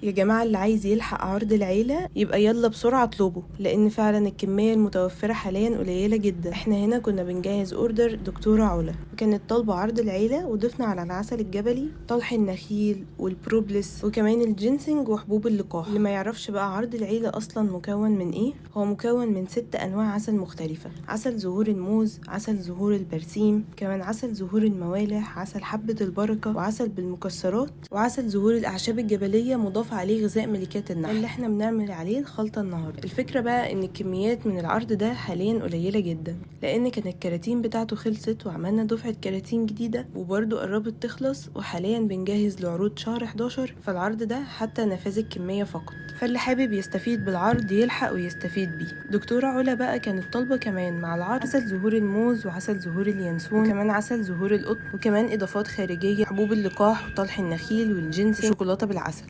يا جماعة اللي عايز يلحق عرض العيلة يبقى يلا بسرعة اطلبه، لان فعلا الكمية المتوفرة حاليا قليلة جدا. احنا هنا كنا بنجهز order دكتورة علا، وكانت طالبة عرض العيلة، وضفنا على العسل الجبلي طلح النخيل والبروبلس وكمان الجينسنج وحبوب اللقاح. اللي ما يعرفش بقى عرض العيلة اصلا مكون من ايه، هو مكون من 6 انواع عسل مختلفة: عسل زهور الموز، عسل زهور البرسيم، كمان عسل زهور الموالح، عسل حبة البركة، وعسل بالمكسرات، وعسل زهور الأعشاب الجبلية مضاف عليه غذاء ملكات النحل اللي احنا بنعمل عليه الخلطة النهاردة. الفكرة بقى ان الكميات من العرض ده حاليا قليلة جدا، لان كانت الكراتين بتاعته خلصت وعملنا دفعة كراتين جديدة وبرضو قربت تخلص، وحاليا بنجهز لعروض شهر 11، فالعرض ده حتى نفاذ الكمية فقط، فاللي حابب يستفيد بالعرض يلحق ويستفيد بيه. دكتورة علا بقى كانت طالبة كمان مع العرض عسل زهور الموز وعسل زهور اليانسون وكمان عسل زهور القطن، وكمان إضافات خارجية حبوب اللقاح وطلح النخيل والجنسنج وشوكولاتة بالعسل.